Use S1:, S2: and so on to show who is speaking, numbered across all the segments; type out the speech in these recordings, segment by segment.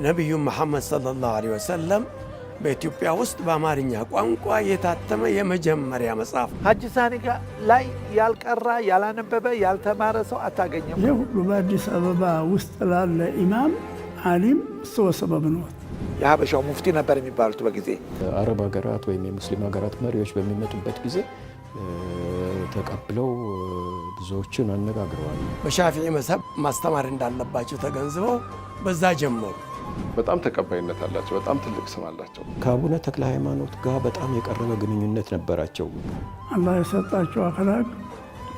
S1: ነቢዩ መሐመድ ሰለላሁ ዐለይሂ ወሰለም በኢትዮጵያ ውስጥ በአማርኛ ቋንቋ የታተመ የመጀመሪያ መጽሐፍ።
S2: ሀጂ ሳኒ ላይ ያልቀራ፣ ያላነበበ፣ ያልተማረ ሰው አታገኝም።
S3: ይህ ሁሉ በአዲስ አበባ ውስጥ ላለ ኢማም ዓሊም እርስዎ ሰበብ ነዎት።
S2: የሀበሻው ሙፍቲ ነበር የሚባሉት በጊዜ።
S4: አረብ ሀገራት ወይም የሙስሊም ሀገራት መሪዎች በሚመጡበት ጊዜ ተቀብለው ብዙዎችን አነጋግረዋል።
S1: በሻፊዒ መዝሀብ ማስተማር እንዳለባቸው ተገንዝበው በዛ ጀመሩ።
S5: በጣም ተቀባይነት አላቸው። በጣም ትልቅ ስም አላቸው።
S4: ከአቡነ ተክለ ሃይማኖት ጋር በጣም የቀረበ ግንኙነት ነበራቸው።
S3: አላህ የሰጣቸው አኽላቅ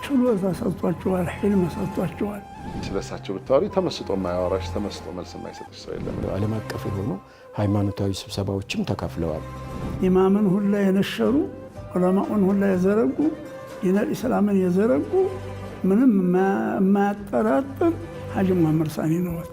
S3: ችሎታ ሰጥቷቸዋል፣ ሒልም ሰጥቷቸዋል።
S5: ስለሳቸው ብታወሪ ተመስጦ የማያወራሽ፣ ተመስጦ መልስ የማይሰጥሽ ሰው የለም።
S4: ዓለም አቀፍ የሆኑ ሃይማኖታዊ ስብሰባዎችም ተካፍለዋል።
S3: ኢማምን ሁላ የነሸሩ፣ ዑለማኡን ሁላ የዘረጉ፣ ዲነል ኢስላምን የዘረጉ፣ ምንም የማያጠራጥር ሀጂ መሐመድ ሳኒ ነዎት።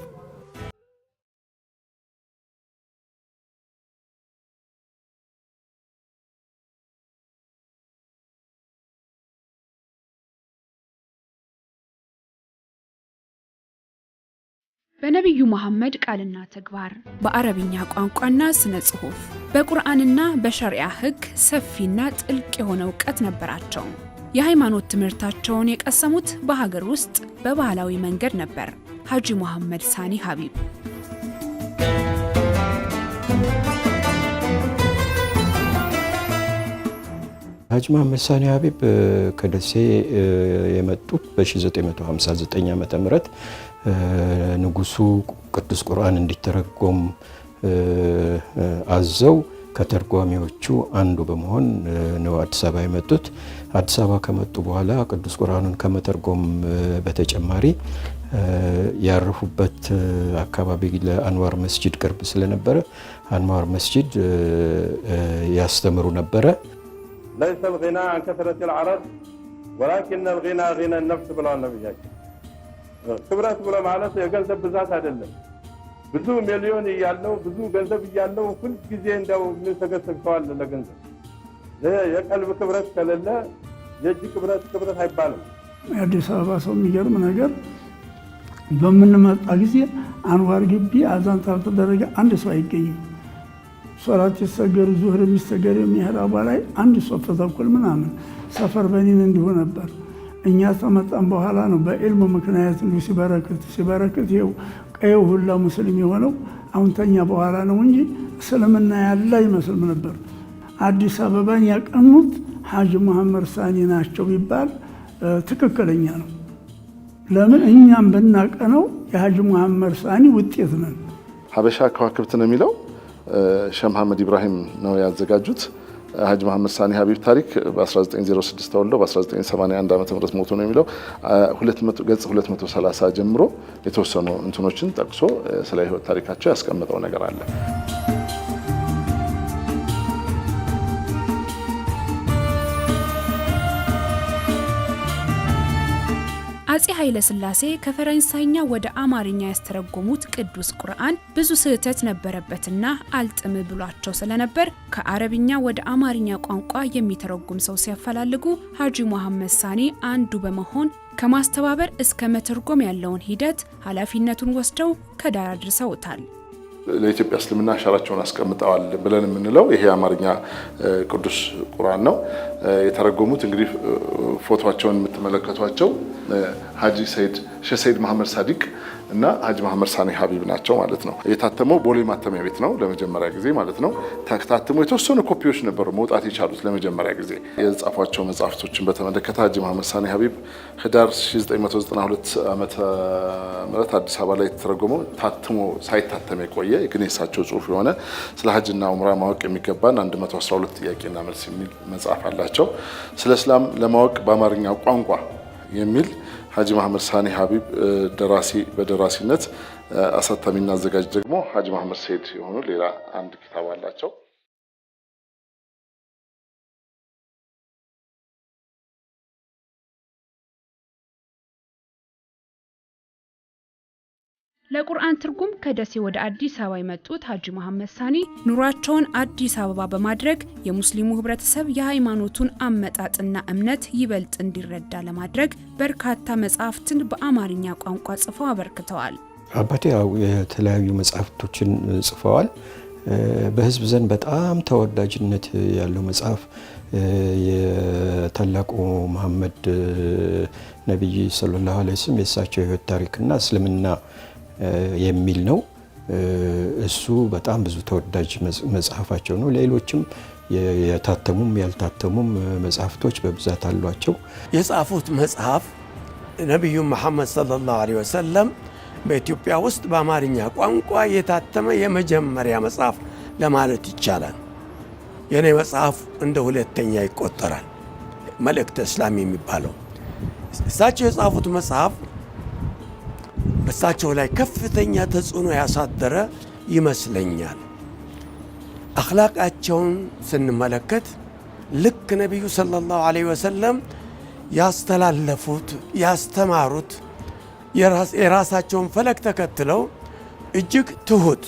S6: በነቢዩ መሐመድ ቃልና ተግባር፣ በአረብኛ ቋንቋና ስነ ጽሑፍ፣ በቁርአንና በሸሪዓ ሕግ ሰፊና ጥልቅ የሆነ እውቀት ነበራቸው። የሃይማኖት ትምህርታቸውን የቀሰሙት በሀገር ውስጥ በባህላዊ መንገድ ነበር። ሀጂ መሐመድ ሳኒ ሀቢብ።
S4: ሀጂ መሐመድ ሳኒ ሀቢብ ከደሴ የመጡት በ1959 ዓ.ም ንጉሱ ቅዱስ ቁርአን እንዲተረጎም አዘው ከተርጓሚዎቹ አንዱ በመሆን ነው አዲስ አበባ የመጡት። አዲስ አበባ ከመጡ በኋላ ቅዱስ ቁርአኑን ከመተርጎም በተጨማሪ ያረፉበት አካባቢ ለአንዋር መስጂድ ቅርብ ስለነበረ አንዋር መስጂድ ያስተምሩ ነበረ።
S7: ليس الغنى عن كثرة العرض ولكن الغنى غنى النفس ብለዋል ነብያችን። ክብረት ብሎ ማለት የገንዘብ ብዛት አይደለም። ብዙ ሚሊዮን እያለው፣ ብዙ ገንዘብ እያለው ሁልጊዜ እንደው የሚሰገሰግ ሰው አለ ለገንዘብ። የቀልብ ክብረት ከሌለ የእጅ ክብረት ክብረት አይባልም።
S3: የአዲስ አበባ ሰው የሚገርም ነገር በምንመጣ ጊዜ አንዋር ግቢ አዛን ካልተደረገ አንድ ሰው አይገኝም። ሶላት ሲሰገድ፣ ዙህር የሚሰገድ የሚህራቧ ላይ አንድ ሶፍ ተኩል ምናምን ሰፈር በኒን እንዲሁ ነበር። እኛ ተመጣን በኋላ ነው በዒልሙ ምክንያት እንዲሁ ሲበረክት ሲበረክት ይኸው ቀየው ሁላ ሙስሊም የሆነው አሁን ተኛ በኋላ ነው እንጂ እስልምና ያለ አይመስልም ነበር። አዲስ አበባን ያቀኑት ሀጂ መሐመድ ሳኒ ናቸው ቢባል ትክክለኛ ነው። ለምን እኛም ብናቀነው የሀጂ መሐመድ ሳኒ ውጤት ነን።
S5: ሀበሻ ከዋክብት ነው የሚለው ሸህ መሐመድ ኢብራሂም ነው ያዘጋጁት። ሀጂ መሐመድ ሳኒ ሀቢብ ታሪክ በ1906 ተወልደው በ1981 ዓ.ም ሞቱ ነው የሚለው። ገጽ 230 ጀምሮ የተወሰኑ እንትኖችን ጠቅሶ ስለ ህይወት ታሪካቸው ያስቀመጠው ነገር አለ።
S6: አጼ ኃይለ ሥላሴ ከፈረንሳይኛ ወደ አማርኛ ያስተረጎሙት ቅዱስ ቁርአን ብዙ ስህተት ነበረበትና አልጥም ብሏቸው ስለነበር ከአረብኛ ወደ አማርኛ ቋንቋ የሚተረጉም ሰው ሲያፈላልጉ ሀጂ መሐመድ ሳኒ አንዱ በመሆን ከማስተባበር እስከ መተርጎም ያለውን ሂደት ኃላፊነቱን ወስደው ከዳር አድርሰውታል።
S5: ለኢትዮጵያ እስልምና አሻራቸውን አስቀምጠዋል ብለን የምንለው ይሄ የአማርኛ ቅዱስ ቁርአን ነው። የተረጎሙት እንግዲህ ፎቶቸውን የምትመለከቷቸው ሀጂ ሰይድ ሼህ ሰይድ መሐመድ ሳዲቅ እና ሀጂ መሐመድ ሳኒ ሀቢብ ናቸው ማለት ነው። የታተመው ቦሌ ማተሚያ ቤት ነው ለመጀመሪያ ጊዜ ማለት ነው። ታትሞ የተወሰኑ ኮፒዎች ነበሩ መውጣት የቻሉት ለመጀመሪያ ጊዜ። የጻፏቸው መጽሐፍቶችን በተመለከተ ሀጂ መሐመድ ሳኒ ሀቢብ ህዳር 1992 ዓመተ ምህረት አዲስ አበባ ላይ የተተረጎመው ታትሞ ሳይታተም የቆየ ግን የሳቸው ጽሁፍ የሆነ ስለ ሀጅና ኡምራ ማወቅ የሚገባን 112 ጥያቄና መልስ የሚል መጽሐፍ አላቸው። ስለ እስላም ለማወቅ በአማርኛ ቋንቋ የሚል ሀጂ መሐመድ ሳኒ ሀቢብ ደራሲ በደራሲነት፣ አሳታሚና አዘጋጅ ደግሞ ሀጂ መሐመድ ሰይድ የሆኑ ሌላ አንድ ኪታብ አላቸው።
S6: ለቁርአን ትርጉም ከደሴ ወደ አዲስ አበባ የመጡት ሀጂ መሐመድ ሳኒ ኑሯቸውን አዲስ አበባ በማድረግ የሙስሊሙ ህብረተሰብ የሃይማኖቱን አመጣጥና እምነት ይበልጥ እንዲረዳ ለማድረግ በርካታ መጽሐፍትን በአማርኛ ቋንቋ ጽፈው አበርክተዋል።
S4: አባቴ ያው የተለያዩ መጽሐፍቶችን ጽፈዋል። በህዝብ ዘንድ በጣም ተወዳጅነት ያለው መጽሐፍ የታላቁ መሐመድ ነቢይ ሰለላሁ ዐለይሂ ወሰለም የእሳቸው የህይወት ታሪክና እስልምና የሚል ነው። እሱ በጣም ብዙ ተወዳጅ መጽሐፋቸው ነው። ሌሎችም የታተሙም ያልታተሙም መጽሐፍቶች በብዛት አሏቸው።
S1: የጻፉት መጽሐፍ ነቢዩ መሐመድ ሰለላሁ ዐለይሂ ወሰለም በኢትዮጵያ ውስጥ በአማርኛ ቋንቋ የታተመ የመጀመሪያ መጽሐፍ ለማለት ይቻላል። የእኔ መጽሐፍ እንደ ሁለተኛ ይቆጠራል። መልእክተ እስላም የሚባለው እሳቸው የጻፉት መጽሐፍ በእሳቸው ላይ ከፍተኛ ተጽዕኖ ያሳደረ ይመስለኛል። አኽላቃቸውን ስንመለከት ልክ ነቢዩ ሰለላሁ ዐለይሂ ወሰለም ያስተላለፉት፣ ያስተማሩት፣ የራሳቸውን ፈለግ ተከትለው እጅግ ትሁት፣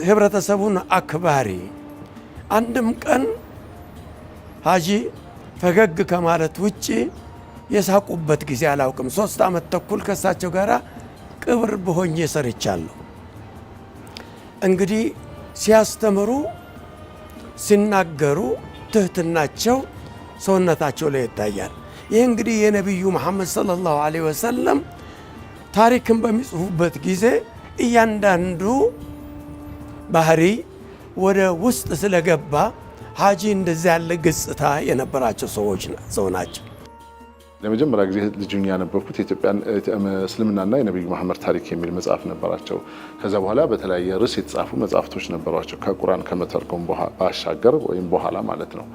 S1: ህብረተሰቡን አክባሪ፣ አንድም ቀን ሀጂ ፈገግ ከማለት ውጪ የሳቁበት ጊዜ አላውቅም። 3 ዓመት ተኩል ከእሳቸው ጋር ቅብር በሆኜ ሰርቻለሁ። እንግዲህ ሲያስተምሩ፣ ሲናገሩ ትህትናቸው ሰውነታቸው ላይ ይታያል። ይህ እንግዲህ የነቢዩ መሐመድ ሰለላሁ ዐለይሂ ወሰለም ታሪክን በሚጽፉበት ጊዜ እያንዳንዱ ባህሪ ወደ ውስጥ ስለገባ ሀጂ እንደዚያ ያለ ገጽታ የነበራቸው ሰው ናቸው።
S5: ለመጀመሪያ ጊዜ ልጅ ሆኜ ያነበብኩት የኢትዮጵያን እስልምናና የነቢዩ መሐመድ ታሪክ የሚል መጽሐፍ ነበራቸው። ከዛ በኋላ በተለያየ ርዕስ የተጻፉ መጽሐፍቶች ነበሯቸው፣ ከቁርአን ከመተርጎም ባሻገር ወይም በኋላ ማለት ነው።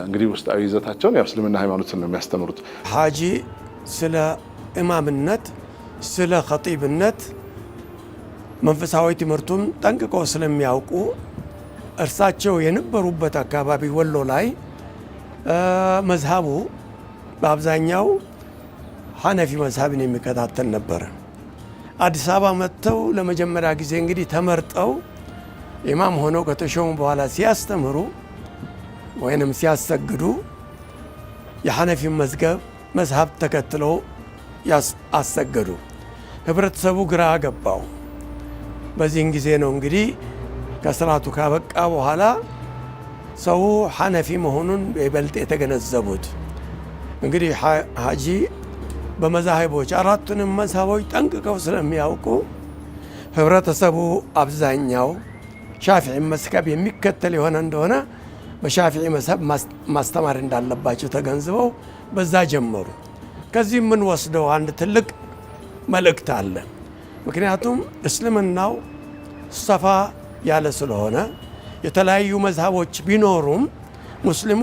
S5: እንግዲህ ውስጣዊ ይዘታቸውን ያው እስልምና ሃይማኖትን ነው የሚያስተምሩት።
S1: ሀጂ ስለ ኢማምነት፣ ስለ ኸጢብነት መንፈሳዊ ትምህርቱን ጠንቅቀው ስለሚያውቁ እርሳቸው የነበሩበት አካባቢ ወሎ ላይ መዝሀቡ በአብዛኛው ሐነፊ መዝሀብን የሚከታተል ነበር። አዲስ አበባ መጥተው ለመጀመሪያ ጊዜ እንግዲህ ተመርጠው ኢማም ሆነው ከተሾሙ በኋላ ሲያስተምሩ ወይንም ሲያሰግዱ የሐነፊ መዝሀብ ተከትለው አሰገዱ። ህብረተሰቡ ግራ ገባው። በዚህን ጊዜ ነው እንግዲህ ከስርዓቱ ካበቃ በኋላ ሰው ሐነፊ መሆኑን ይበልጥ የተገነዘቡት። እንግዲህ ሀጂ በመዛሂቦች አራቱንም መዝሀቦች ጠንቅቀው ስለሚያውቁ ህብረተሰቡ አብዛኛው ሻፊዒ መዝሀብ የሚከተል የሆነ እንደሆነ በሻፊዒ መዝሀብ ማስተማር እንዳለባቸው ተገንዝበው በዛ ጀመሩ። ከዚህ የምንወስደው አንድ ትልቅ መልእክት አለ። ምክንያቱም እስልምናው ሰፋ ያለ ስለሆነ የተለያዩ መዝሀቦች ቢኖሩም ሙስሊሙ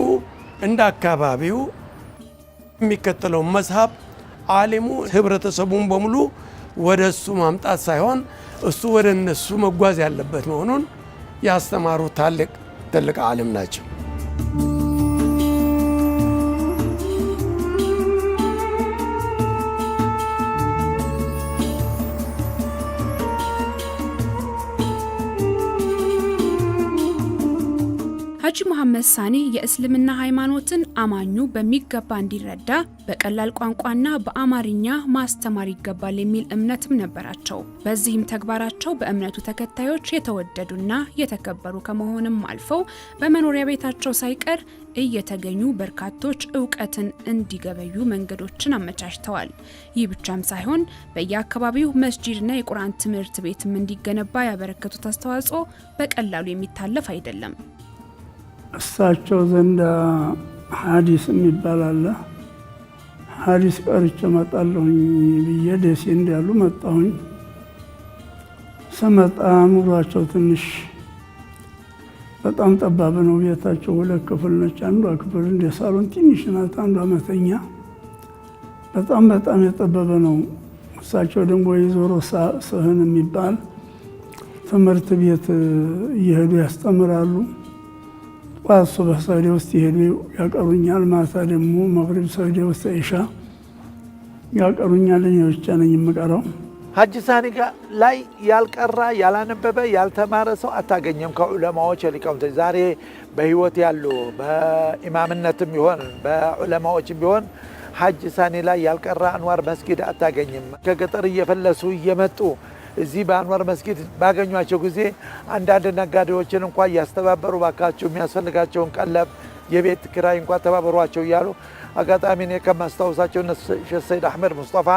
S1: እንደ አካባቢው የሚከተለው መዝሀብ ዓሊሙ ህብረተሰቡን በሙሉ ወደ እሱ ማምጣት ሳይሆን እሱ ወደ እነሱ መጓዝ ያለበት መሆኑን ያስተማሩ ትልቅ ዓሊም ናቸው።
S6: ሀጂ መሐመድ ሳኒ የእስልምና ሃይማኖትን አማኙ በሚገባ እንዲረዳ በቀላል ቋንቋና በአማርኛ ማስተማር ይገባል የሚል እምነትም ነበራቸው። በዚህም ተግባራቸው በእምነቱ ተከታዮች የተወደዱና የተከበሩ ከመሆንም አልፈው በመኖሪያ ቤታቸው ሳይቀር እየተገኙ በርካቶች እውቀትን እንዲገበዩ መንገዶችን አመቻችተዋል። ይህ ብቻም ሳይሆን በየአካባቢው መስጂድና የቁርአን ትምህርት ቤትም እንዲገነባ ያበረከቱት አስተዋጽኦ በቀላሉ የሚታለፍ አይደለም።
S3: እሳቸው ዘንድ ሐዲስ የሚባል አለ። ሐዲስ ቀርቼ እመጣለሁኝ ብዬ ደሴ እንዳሉ መጣሁኝ። ስመጣ ኑሯቸው ትንሽ በጣም ጠባብ ነው። ቤታቸው 2 ክፍል ነች። አንዷ ክፍል እንደ ሳሎን ትንሽ ናት፣ አንዷ መተኛ። በጣም በጣም የጠበበ ነው። እሳቸው ደግሞ የዞሮ ስህን የሚባል ትምህርት ቤት እየሄዱ ያስተምራሉ። ጠዋት ሱብህ ሰግደው ውስጥ ይሄዱ ያቀሩኛል። ማታ ደግሞ መግሪብ ሰግደው ውስጥ ኢሻ ያቀሩኛል። እኔ ብቻ ነኝ የምቀረው።
S2: ሀጂ ሳኒ ላይ ያልቀራ፣ ያላነበበ፣ ያልተማረ ሰው አታገኘም። ከዑለማዎች የሊቃውንቶች ዛሬ በህይወት ያሉ በኢማምነትም ቢሆን በዑለማዎችም ቢሆን ሐጅ ሳኒ ላይ ያልቀራ አንዋር መስጊድ አታገኝም። ከገጠር እየፈለሱ እየመጡ እዚህ በአንዋር መስጊድ ባገኟቸው ጊዜ አንዳንድ ነጋዴዎችን እንኳ እያስተባበሩ ባካቸው የሚያስፈልጋቸውን ቀለብ፣ የቤት ኪራይ እንኳ ተባበሯቸው እያሉ፣ አጋጣሚ እኔ ከማስታውሳቸው ሼህ ሰይድ አሕመድ ሙስጠፋ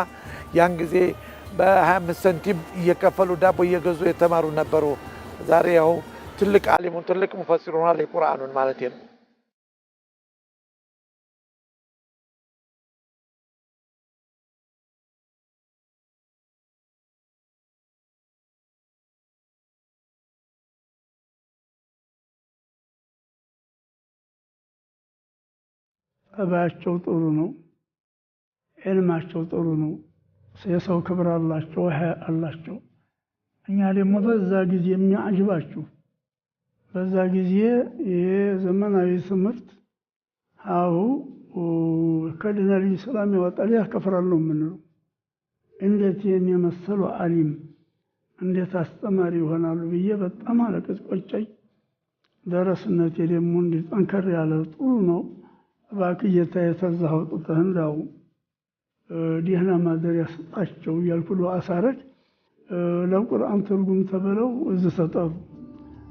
S2: ያን ጊዜ በ25 ሰንቲም እየከፈሉ ዳቦ እየገዙ የተማሩ ነበሩ። ዛሬ ያው ትልቅ አሊሙን ትልቅ ሙፈሲር ሆኗል፣ የቁርአኑን ማለት ነው።
S3: ጠባያቸው ጥሩ ነው። ዕልማቸው ጥሩ ነው። የሰው ክብር አላቸው፣ ሀያ አላቸው። እኛ ደግሞ በዛ ጊዜ የሚያጅባችሁ በዛ ጊዜ የዘመናዊ ትምህርት አሁ ከዲነል ኢስላም ይወጣል ያከፍራል ነው የምንለው። እንዴት ይህን የመሰሉ አሊም እንዴት አስተማሪ ይሆናሉ ብዬ በጣም አለቅስ ቆጨኝ። ደረስነቴ ደግሞ እንዲህ ጠንከር ያለ ጥሩ ነው። እባክህ ጌታዬ ተዛ አውጥተህ እንዳው ደህና ማደሪያ ስጣቸው እያልኩ ዱዓ ሳረግ ለቁርአን ትርጉም ተብለው እዚህ ተጠሩ።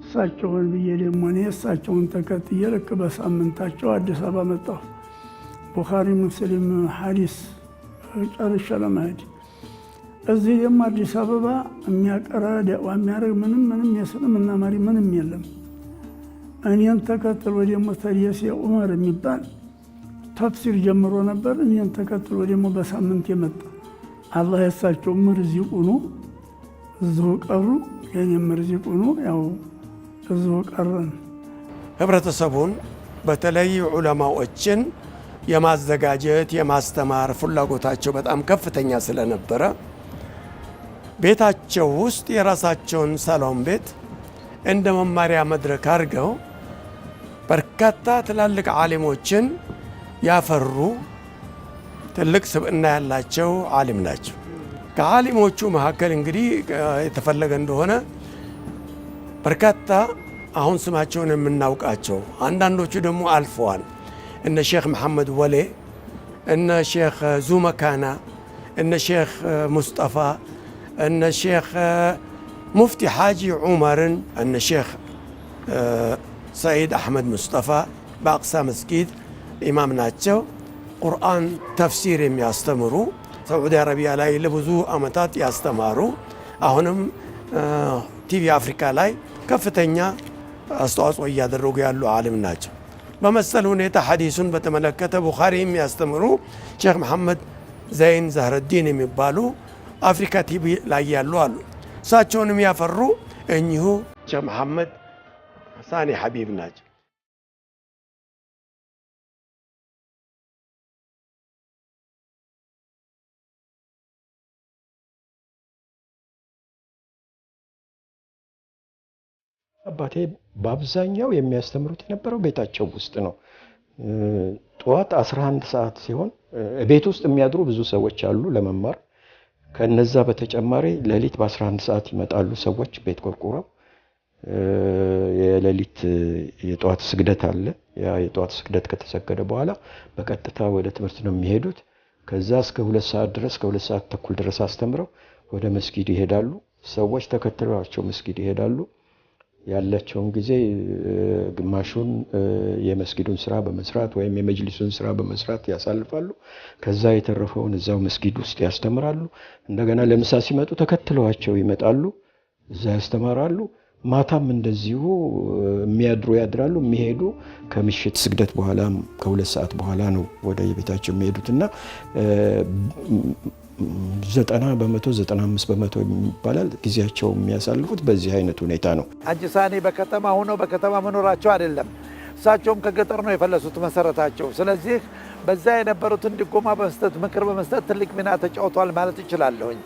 S3: እሳቸውን ብዬ ደግሞ እኔ እሳቸውን ተከትዬ ልክ በሳምንታቸው አዲስ አበባ መጣሁ። ቡኻሪ፣ ሙስሊም፣ ሐዲስ ጨርሼ ለመሄድ እዚህ ደግሞ አዲስ አበባ የሚያቀራ ዳዕዋ የሚያደርግ ምንም ምንም የእስልምና መሪ ምንም የለም። እኔን ተከትሎ ደግሞ ተደሴ ዑመር የሚባል ተፍሲር ጀምሮ ነበር። እኔን ተከትሎ ደግሞ በሳምንት የመጣ አላህ የሳቸው ርዚቅ ሆኖ እዚሁ ቀሩ። የኔም ርዚቅ ሆኖ ያው እዚሁ ቀረን።
S1: ህብረተሰቡን በተለይ ዑለማዎችን የማዘጋጀት የማስተማር ፍላጎታቸው በጣም ከፍተኛ ስለነበረ ቤታቸው ውስጥ የራሳቸውን ሳሎን ቤት እንደ መማሪያ መድረክ አድርገው በርካታ ትላልቅ ዓሊሞችን ያፈሩ ትልቅ ስብዕና ያላቸው ዓሊም ናቸው። ከዓሊሞቹ መካከል እንግዲህ የተፈለገ እንደሆነ በርካታ አሁን ስማቸውን የምናውቃቸው አንዳንዶቹ ደግሞ አልፈዋል። እነ ሼክ መሐመድ ወሌ፣ እነ ሼክ ዙመካና፣ እነ ሼክ ሙስጠፋ፣ እነ ሼክ ሙፍቲ ሓጂ ዑመርን፣ እነ ሼክ ሰዒድ አሕመድ ሙስጠፋ በአቅሳ መስጊድ ኢማም ናቸው። ቁርአን ተፍሲር የሚያስተምሩ ሳዑዲ አረቢያ ላይ ለብዙ ዓመታት ያስተማሩ አሁንም ቲቪ አፍሪካ ላይ ከፍተኛ አስተዋጽኦ እያደረጉ ያሉ ዓሊም ናቸው። በመሰል ሁኔታ ሐዲሱን በተመለከተ ቡኻሪ የሚያስተምሩ ሼክ መሐመድ ዘይን ዛህረዲን የሚባሉ አፍሪካ ቲቪ ላይ ያሉ አሉ። እሳቸውንም ያፈሩ እኚሁ ሼክ መሐመድ ሳኒ ሐቢብ ናቸው።
S4: አባቴ በአብዛኛው የሚያስተምሩት የነበረው ቤታቸው ውስጥ ነው። ጠዋት 11 ሰዓት ሲሆን ቤት ውስጥ የሚያድሩ ብዙ ሰዎች አሉ ለመማር። ከነዛ በተጨማሪ ሌሊት በ11 ሰዓት ይመጣሉ ሰዎች ቤት ቆርቁረው። የሌሊት የጠዋት ስግደት አለ። ያ የጠዋት ስግደት ከተሰገደ በኋላ በቀጥታ ወደ ትምህርት ነው የሚሄዱት። ከዛ እስከ 2 ሰዓት ድረስ ከ2 ሰዓት ተኩል ድረስ አስተምረው ወደ መስጊድ ይሄዳሉ። ሰዎች ተከትለዋቸው መስጊድ ይሄዳሉ። ያላቸውን ጊዜ ግማሹን የመስጊዱን ስራ በመስራት ወይም የመጅሊሱን ስራ በመስራት ያሳልፋሉ። ከዛ የተረፈውን እዛው መስጊድ ውስጥ ያስተምራሉ። እንደገና ለምሳ ሲመጡ ተከትለዋቸው ይመጣሉ፣ እዛ ያስተምራሉ። ማታም እንደዚሁ የሚያድሩ ያድራሉ፣ የሚሄዱ ከምሽት ስግደት በኋላ ከ2 ሰዓት በኋላ ነው ወደ የቤታቸው የሚሄዱትና 90% 95% ይባላል ጊዜያቸው የሚያሳልፉት በዚህ አይነት ሁኔታ ነው።
S2: ሐጂ ሳኒ በከተማ ሆነው በከተማ መኖራቸው አይደለም፣ እሳቸውም ከገጠር ነው የፈለሱት መሰረታቸው። ስለዚህ በዛ የነበሩትን ድጎማ በመስጠት ምክር በመስጠት ትልቅ ሚና ተጫውቷል ማለት እችላለሁኝ።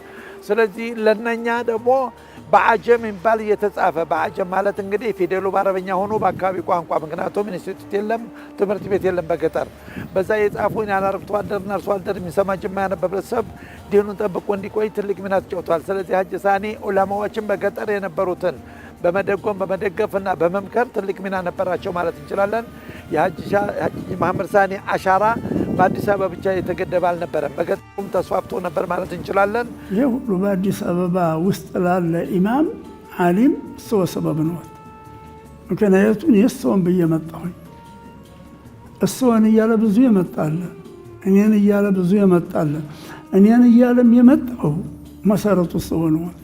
S2: ስለዚህ ለነኛ ደግሞ በአጀም የሚባል እየተጻፈ በአጀም ማለት እንግዲህ ፊደሉ በአረበኛ ሆኖ በአካባቢ ቋንቋ፣ ምክንያቱም ኢንስቲትዩት የለም ትምህርት ቤት የለም በገጠር፣ በዛ የጻፉ አርብቶ አደርና አርሶ አደር የሚሰማ የማያነብ ህብረተሰብ ዲኑን ጠብቆ እንዲቆይ ትልቅ ሚና ተጫውቷል። ስለዚህ ሐጂ ሳኒ ዑለማዎችን በገጠር የነበሩትን በመደጎም በመደገፍና በመምከር ትልቅ ሚና ነበራቸው ማለት እንችላለን። የሐጂ መሐመድ ሳኒ አሻራ በአዲስ አበባ ብቻ የተገደበ አልነበረም። በገጠሩም ተስፋፍቶ ነበር ማለት እንችላለን።
S3: ይህ ሁሉ በአዲስ አበባ ውስጥ ላለ ኢማም ዓሊም እሰወ ሰበብ ነዎት። ምክንያቱም የእሰውን ብዬ መጣሁኝ። እሰውን እያለ ብዙ የመጣለ፣ እኔን እያለ ብዙ የመጣለ፣ እኔን እያለም የመጣው መሰረቱ እሰው ነዎት።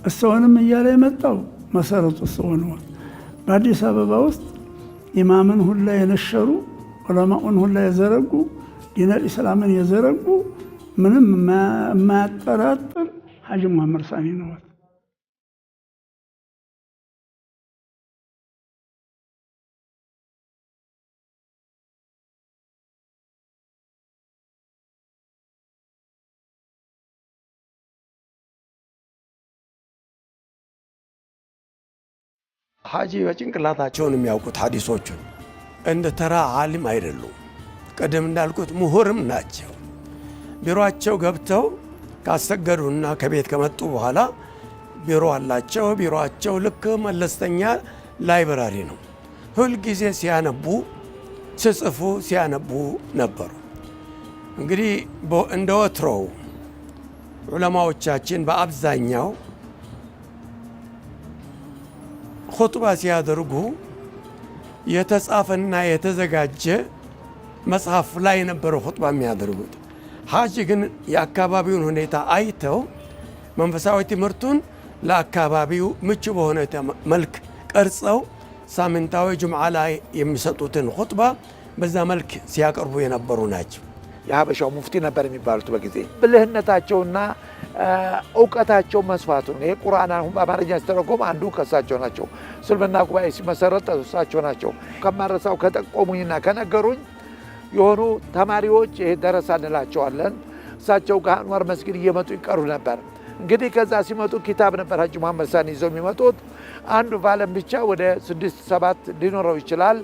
S3: እሰውንም እያለ የመጣው መሰረቱ እሰው ነዎት። በአዲስ አበባ ውስጥ ኢማምን ሁላ የነሸሩ፣ ዑለማኡን ሁላ የዘረጉ፣ ዲነል ኢስላምን የዘረጉ ምንም የማያጠራጥር ሐጂ መሐመድ ሳኒ ነዎት።
S1: ሐጂ በጭንቅላታቸውን የሚያውቁት ሐዲሶቹን እንደ ተራ ዓሊም አይደሉም። ቅድም እንዳልኩት ምሁርም ናቸው። ቢሮአቸው ገብተው ካሰገዱና ከቤት ከመጡ በኋላ ቢሮ አላቸው። ቢሮአቸው ልክ መለስተኛ library ነው። ሁልጊዜ ሲያነቡ፣ ሲጽፉ፣ ሲያነቡ ነበሩ። እንግዲህ እንደ ወትሮው ዑለማዎቻችን በአብዛኛው ኹጥባ ሲያደርጉ የተጻፈና የተዘጋጀ መጽሐፍ ላይ የነበረው ኹጥባ የሚያደርጉት። ሐጂ ግን የአካባቢውን ሁኔታ አይተው መንፈሳዊ ትምህርቱን ለአካባቢው ምቹ በሆነ መልክ ቀርጸው ሳምንታዊ ጁምዓ ላይ የሚሰጡትን ኹጥባ በዛ መልክ ሲያቀርቡ የነበሩ ናቸው።
S2: የሀበሻው ሙፍቲ ነበር የሚባሉት በጊዜ ብልህነታቸውና እውቀታቸው መስፋቱ ነው። ይሄ ቁርአን አሁን በአማርኛ ሲተረጎም አንዱ ከእሳቸው ናቸው። እስልምና ጉባኤ ሲመሰረት እሳቸው ናቸው። ከማረሳው ከጠቆሙኝና ከነገሩኝ የሆኑ ተማሪዎች ይሄ ደረሳ እንላቸዋለን። እሳቸው ጋር አንዋር መስጊድ እየመጡ ይቀሩ ነበር። እንግዲህ ከዛ ሲመጡ ኪታብ ነበር ሐጂ መሐመድ ሳኒ ይዘው የሚመጡት። አንዱ ቫለም ብቻ ወደ 6-7 ሊኖረው ይችላል።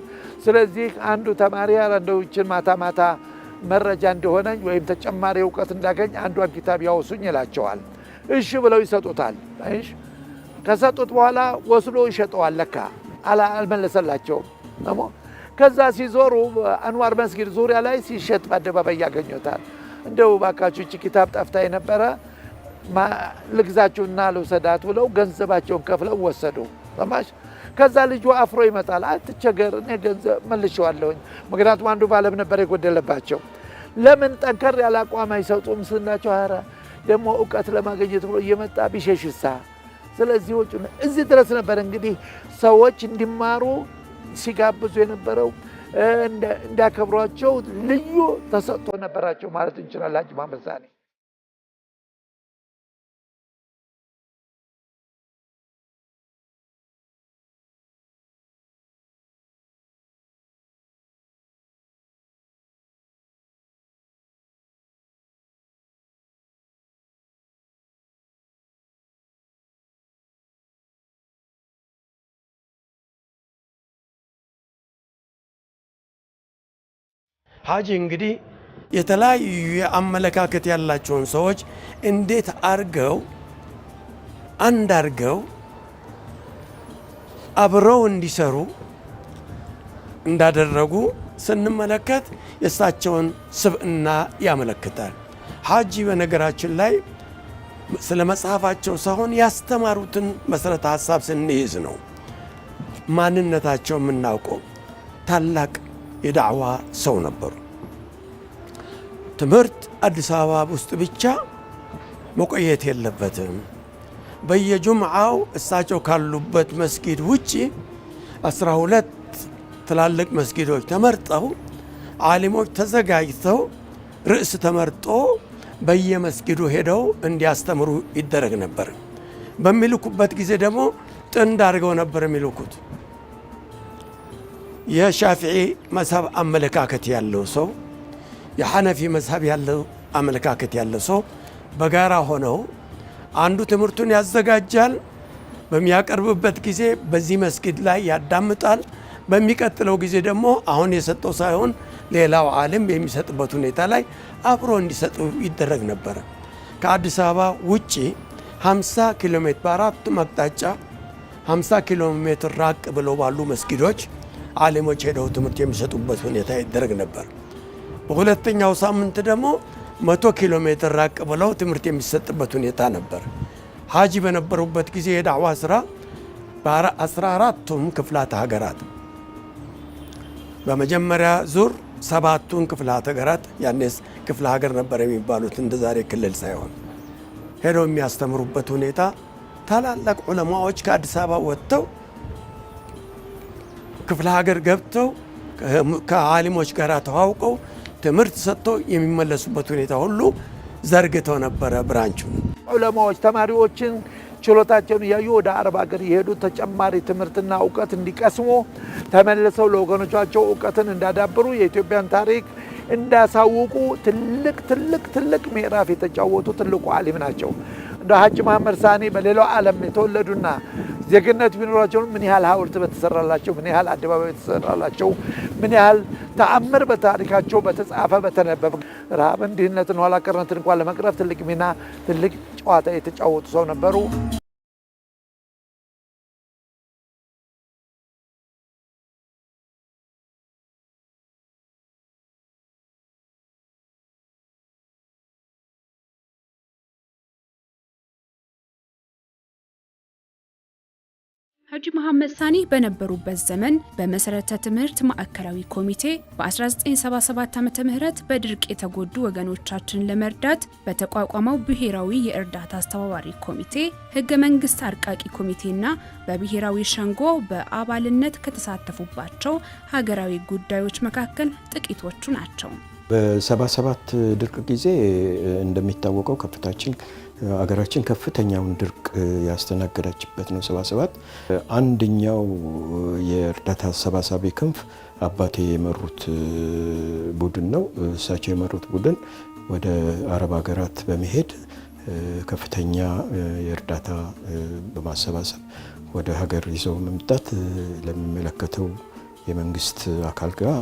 S2: ስለዚህ አንዱ ተማሪ እንደው ይችን ማታ ማታ መረጃ እንደሆነኝ ወይም ተጨማሪ እውቀት እንዳገኝ አንዷን ኪታብ ያወሱኝ ይላቸዋል። እሺ ብለው ይሰጡታል። እሺ ከሰጡት በኋላ ወስዶ ይሸጠዋል። ለካ አልመለሰላቸውም። ደግሞ ከዛ ሲዞሩ አንዋር መስጊድ ዙሪያ ላይ ሲሸጥ በአደባባይ ያገኙታል። እንደው ባካችሁ እቺ ኪታብ ጠፍታ የነበረ ልግዛችሁና ልውሰዳት ብለው ገንዘባቸውን ከፍለው ወሰዱ። ሰማሽ? ከዛ ልጁ አፍሮ ይመጣል። አትቸገር፣ እኔ ገንዘብ መልሼዋለሁኝ። ምክንያቱም አንዱ ባለም ነበር የጎደለባቸው። ለምን ጠንከር ያለ አቋም አይሰጡም ስናቸው፣ ኧረ ደግሞ እውቀት ለማግኘት ብሎ እየመጣ ቢሸሽሳ። ስለዚህ ወጪ እዚህ ድረስ ነበር እንግዲህ ሰዎች እንዲማሩ ሲጋብዙ የነበረው እንዲያከብሯቸው ልዩ ተሰጥቶ ነበራቸው ማለት እንችላለን። ሐጂ መሐመድ ሳኒ
S1: ሐጂ እንግዲህ የተለያዩ የአመለካከት ያላቸውን ሰዎች እንዴት አርገው አንድ አርገው አብረው እንዲሰሩ እንዳደረጉ ስንመለከት የእሳቸውን ስብዕና ያመለክታል። ሐጂ በነገራችን ላይ ስለ መጽሐፋቸው ሳይሆን ያስተማሩትን መሰረተ ሀሳብ ስንይዝ ነው ማንነታቸው የምናውቀው። ታላቅ የዳዕዋ ሰው ነበሩ። ትምህርት አዲስ አበባ ውስጥ ብቻ መቆየት የለበትም። በየጁምዓው እሳቸው ካሉበት መስጊድ ውጪ 12 ትላልቅ መስጊዶች ተመርጠው ዓሊሞች ተዘጋጅተው ርዕስ ተመርጦ በየመስጊዱ ሄደው እንዲያስተምሩ ይደረግ ነበር። በሚልኩበት ጊዜ ደግሞ ጥንድ አድርገው ነበር የሚልኩት። የሻፊዒ መዝሀብ አመለካከት ያለው ሰው፣ የሐነፊ መዝሀብ ያለው አመለካከት ያለው ሰው በጋራ ሆነው አንዱ ትምህርቱን ያዘጋጃል። በሚያቀርብበት ጊዜ በዚህ መስጊድ ላይ ያዳምጣል። በሚቀጥለው ጊዜ ደግሞ አሁን የሰጠው ሳይሆን ሌላው ዓሊም የሚሰጥበት ሁኔታ ላይ አብሮ እንዲሰጡ ይደረግ ነበር። ከአዲስ አበባ ውጪ 50 ኪሎ ሜትር በአራቱም አቅጣጫ 50 ኪሎ ሜትር ራቅ ብለው ባሉ መስጊዶች ዓሊሞች ሄደው ትምህርት የሚሰጡበት ሁኔታ ይደረግ ነበር። በሁለተኛው ሳምንት ደግሞ 100 ኪሎ ሜትር ራቅ ብለው ትምህርት የሚሰጥበት ሁኔታ ነበር። ሀጂ በነበሩበት ጊዜ የዳዕዋ ስራ በ14ቱም ክፍላተ ሀገራት በመጀመሪያ ዙር 7ቱን ክፍላተ ሀገራት፣ ያኔስ ክፍለ ሀገር ነበር የሚባሉት እንደ ዛሬ ክልል ሳይሆን፣ ሄደው የሚያስተምሩበት ሁኔታ ታላላቅ ዑለማዎች ከአዲስ አበባ ወጥተው ክፍለ ሀገር ገብተው ከዓሊሞች ጋር ተዋውቀው ትምህርት ሰጥተው የሚመለሱበት ሁኔታ ሁሉ ዘርግተው ነበረ branch ኡን።
S2: ዑለማዎች ተማሪዎችን ችሎታቸውን እያዩ ወደ አረብ ሀገር የሄዱ ተጨማሪ ትምህርትና እውቀት እንዲቀስሙ፣ ተመልሰው ለወገኖቻቸው እውቀትን እንዳዳብሩ፣ የኢትዮጵያን ታሪክ እንዳሳውቁ ትልቅ ትልቅ ትልቅ ምዕራፍ የተጫወቱ ትልቁ ዓሊም ናቸው። እንደ ሀጂ መሐመድ ሳኒ በሌላው ዓለም የተወለዱና ዜግነት ቢኖራቸው ምን ያህል ሐውልት በተሰራላቸው፣ ምን ያህል አደባባይ በተሰራላቸው፣ ምን ያህል ተአምር በታሪካቸው በተጻፈ በተነበበ፣ ረሃብን፣ ድህነትን፣ ኋላ ቀርነትን እንኳን ለመቅረፍ ትልቅ ሚና ትልቅ ጨዋታ የተጫወቱ ሰው ነበሩ።
S6: ሀጂ መሐመድ ሳኒ በነበሩበት ዘመን በመሰረተ ትምህርት ማዕከላዊ ኮሚቴ፣ በ1977 ዓ.ም በድርቅ የተጎዱ ወገኖቻችንን ለመርዳት በተቋቋመው ብሔራዊ የእርዳታ አስተባባሪ ኮሚቴ፣ ህገ መንግስት አርቃቂ ኮሚቴና በብሔራዊ ሸንጎ በአባልነት ከተሳተፉባቸው ሀገራዊ ጉዳዮች መካከል ጥቂቶቹ ናቸው።
S4: በ77 ድርቅ ጊዜ እንደሚታወቀው ከፍታችን አገራችን ከፍተኛውን ድርቅ ያስተናገደችበት ነው። 77 አንደኛው የእርዳታ አሰባሳቢ ክንፍ አባቴ የመሩት ቡድን ነው። እሳቸው የመሩት ቡድን ወደ አረብ ሀገራት በመሄድ ከፍተኛ የእርዳታ በማሰባሰብ ወደ ሀገር ይዘው መምጣት ለሚመለከተው የመንግስት አካል ጋር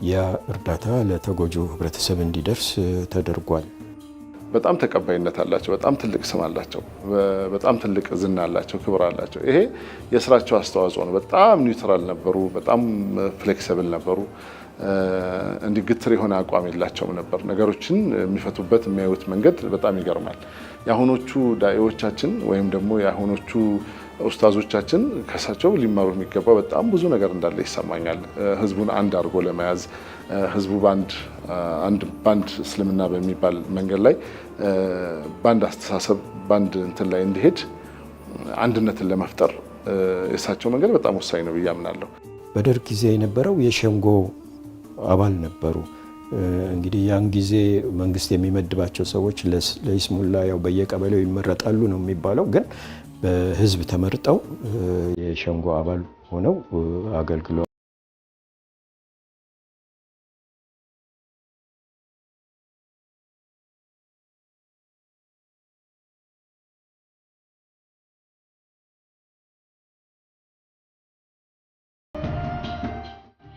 S4: ያ እርዳታ ለተጎጂው ህብረተሰብ እንዲደርስ ተደርጓል።
S5: በጣም ተቀባይነት አላቸው። በጣም ትልቅ ስም አላቸው። በጣም ትልቅ ዝና አላቸው፣ ክብር አላቸው። ይሄ የስራቸው አስተዋጽኦ ነው። በጣም neutral ነበሩ። በጣም flexible ነበሩ። እንዲህ ግትር የሆነ አቋም የላቸውም ነበር። ነገሮችን የሚፈቱበት የሚያዩት መንገድ በጣም ይገርማል። የአሁኖቹ ዳኢዎቻችን ወይም ደግሞ የአሁኖቹ ኡስታዞቻችን ከሳቸው ሊማሩ የሚገባ በጣም ብዙ ነገር እንዳለ ይሰማኛል። ህዝቡን አንድ አድርጎ ለመያዝ፣ ህዝቡ ባንድ እስልምና በሚባል መንገድ ላይ፣ ባንድ አስተሳሰብ፣ ባንድ እንትን ላይ እንዲሄድ አንድነትን ለመፍጠር የእሳቸው መንገድ በጣም ወሳኝ ነው ብዬ አምናለሁ።
S4: በደርግ ጊዜ የነበረው የሸንጎ አባል ነበሩ። እንግዲህ ያን ጊዜ መንግስት የሚመድባቸው ሰዎች ለይስሙላ ያው በየቀበሌው ይመረጣሉ ነው የሚባለው፣ ግን በህዝብ ተመርጠው የሸንጎ አባል ሆነው አገልግለዋል።